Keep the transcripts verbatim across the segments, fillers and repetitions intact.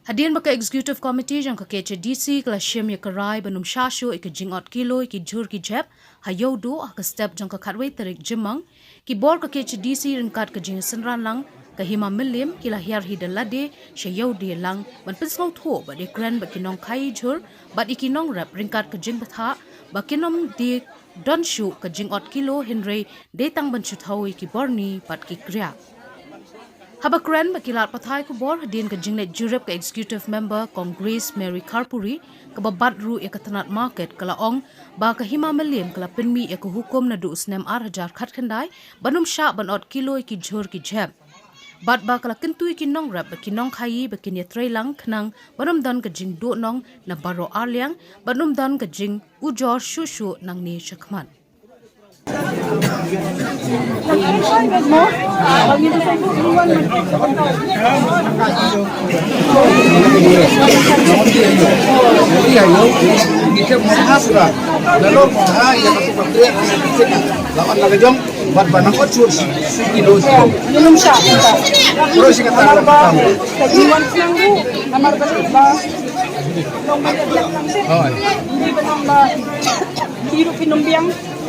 Hadien ba ka Executive Committee jong ka K H A D C ka la shim ïa ka rai ban ym shah shuh ïa ka jingot kilo ïa ki jhur ki jhep ha Ïewduh ha ka step jong ka khatwei tarik Jymmang, ki bor ka K H A D C ryngkat ka jingsynran lang ka Hima Mylliem ki la hiar hi da lade sha Ïewdialang ban pynsngewthuh bad ïakren bad ki nongkhaïi jhur bad ïa ki nongrep ryngkat ka jingbthah ba kin ym die don shuh ka jingot kilo hynrei dei tang ban shu thew ïa ki borni bad ki kriah. Haba kren bad ki lad pathai khubor hadien ka jingleit jurip ka Executive Member Congress Mary Kharpuri kaba bat ruh ïa ka tnat market ka la ong ba ka Hima Mylliem ka la pynmih ïa ka hukum naduh u snem ar hajar khatkhyndai ban ym shah ban ot kilo ïa ki jhur ki jhep. Bad ba ka la kyntu ïa ki nongrep bad ki nongkhaïi ba kin ïatreilang khnang ban ym don ka jingduhnong na baroh arliang bad ym don ka jingujor shuh shuh nangne shakhmat.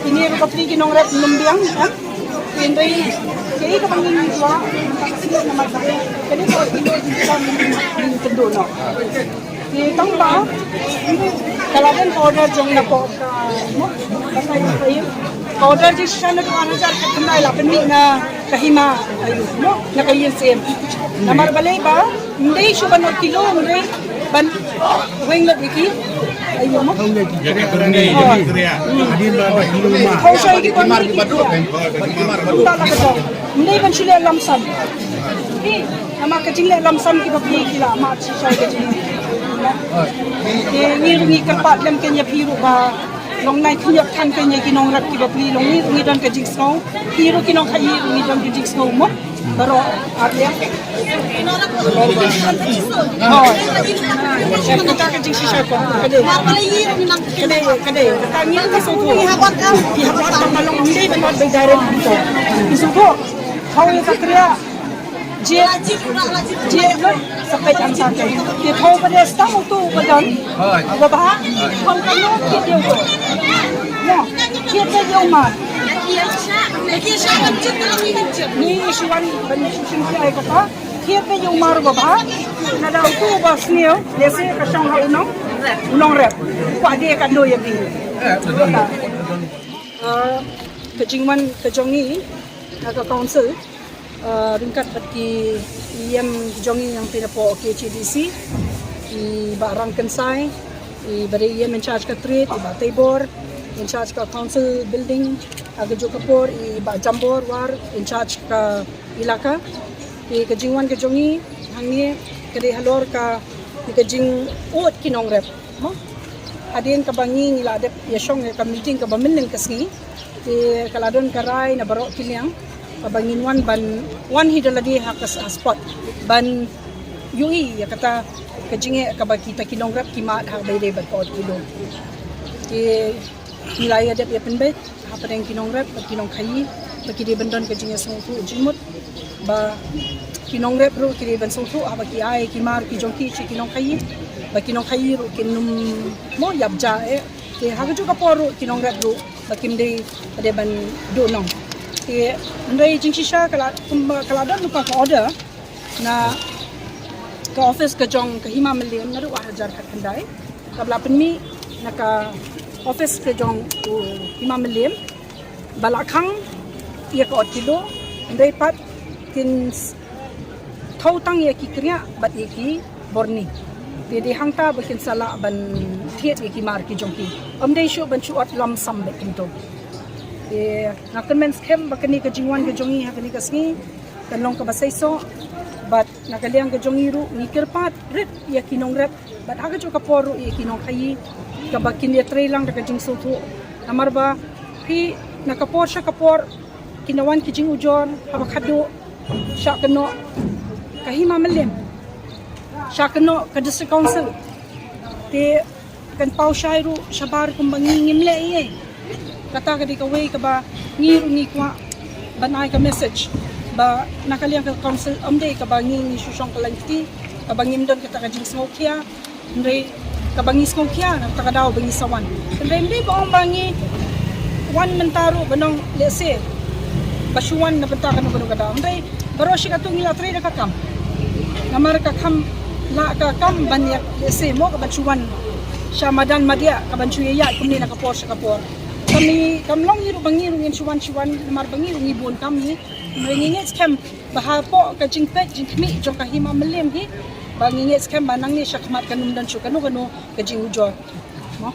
Kine ruh ka pli ki nongrep nym biang, ha? Hynrei kaei kaba ngi kwah, namar ba kane ka ot kilo jingkam ngi kynduh noh. Te tang ba ka la don ka order jong na pok ka, ka order jingshisha naduh ar hajar khatkhyndai la pynmih na ka Hima, na ka ïing syiem. Namar balei ba ym dei shuh ban ot kilo, ym dei ban weng lut ïa ki. Aïu mo? Ïa ka kyrni, ïa ka kyrni. Hadien ba, ba kilo ma. Hau shai ki kyrni ki kyrni. Kumta la ka jong. Ym dei ban shu leh lamsam. Namar ka jingleh lamsam kiba phi ki la mad shisha ka jing. Ngi ruh ngi kyrpad lem kein ïa phi ruh ba long nai khyndiat than kein ïa ki nongrep kiba phi, long ngi ruh ngi don ka jingsngew. Phi ruh ki nongkhaïi ruh ngi don ka jingsngew mo. Baroh arliang. Hooid. Kata ka jingshisha ko. Ka dei. Ka dei, ka dei. Kata ngi ruh ngi sngewthuh. Ki hap ot tang ba long ym dei ban ot direct. Ngi sngewthuh. Hooid, ka kriah. Jied, jied lut sa peit answer ka. Ki thaw ba dei stang utu ba don. Ba bha. Kham kano ki dei utu. Na, ki dei dei umar. Ni issue wan ban issue shin ki ai kata. Ki dei dei umar ba bha. Nada utu ba sniew, lehse ka shong ha u nong, u nongrep. Kwah dei ka doi ïa ki. Ah, ka jingwan ka jong ngi, ah, ka council. Ah, ryngkat bad ki ïem jong ngi hangtei napoh K H A D C, i Bah Rangkynsai, i ba dei ïem in charge ka trade, i Bah Teibor, in charge ka council building, ha kajuh ka por, i Bah Jambor War, in charge ka ilaka. Te ka jingwan ka jong ngi hangne ka dei halor ka, ka jingud ki nongrep. Mo? Hadien kaba ngi ngi la dep ïashong ïa ka meeting kaba mynnin ka sngi. Te ka la don ka rai na baroh ki liang kaba ngin wan ban wan hi da lade ha ka s-, ha spot ban ïohi ïa kata ka jingeh kaba kita ki nongrep ki mad ha ba ïadei bad ka ot kilo. Te ngi la ïa dep ïa pynbeit hapdeng ki nongrep bad ki nongkhaïi ba ki dei ban don ka jingïasngewthuh jingmut, ba ki nongrep ruh ki dei ban sngewthuh haba ki ai ki mar ki jong ki sha ki nongkhaïi, ba ki nongkhaïi ruh kin ym mo ïap ja eh. Te ha kajuh ka por ruh ki nongrep ruh ba kim dei, ba dei ban duhnong. Te hynrei jingshisha ka la, kumba ka la don lypa ka order na ka office ka jong ka Hima Mylliem naduh ar hajar khatkhyndai. Kaba la pynmih na ka office ka jong u Hima Mylliem ba la khang ïa ka ot kilo, hynrei pat kin s-, thaw tang ïa ki kriah bad ïa ki borni. Te dei hangta ba kin sa lah ban thied ïa ki mar ki jong ki. Ym dei shuh ban shu ot lamsam bad kumto. Te nga kyrmen skhem ba kane ka jingwan ka jong ngi ha kane ka sngi kan long kaba seisoh, bad na ka liang ka jong ngi ruh ngi kyrpad rit ïa ki nongrep bad ha kajuh ka por ruh ïa ki nongkhaïi kaba kin ïatreilang da ka jingsngewthuh. Namar ba phi na ka por sha ka por kin da wan ki jingujor haba khadduh shah kynnoh ka Hima Mylliem, shah kynnoh ka District Council. Te kan paw shai ruh shabar kumba ngi ngim leh ei ei. Kata ka dei kawei kaba ngi ruh ngi kwah ban ai ka message ba na ka liang ka council ym dei kaba ngi ngi shu shong ka lain kti, Kaba ngim don kata ka jingsngewkhia, hynrei kaba ngi sngewkhia na kata ka daw ba ngi sa wan. Hynrei ym dei ba ong ba ngi wan mynta ruh ba nong lehse ba shu wan na bynta kano kano ka daw. Hynrei baroh shi katto ngi la trei da ka kam. Namar ka kam la ka kam ban ïa lehse mo ka ban shu wan sha madan madiah, ka ban shu ïa ïaid kumne na ka por sha ka por. Kam ngi, kam long ngi ruh ba ngi ruh ngin shu wan shu wan namar ba ngi ruh ngi bun kam ngi. Hynrei ngi ngeit skhem ba hapoh ka jingpeit jingkhmih jong ka hima Mylliem hi, ba ngi ngeit skhem ba nangne sha khmat kan ym don shuh kano kano ka jingujor. Mo?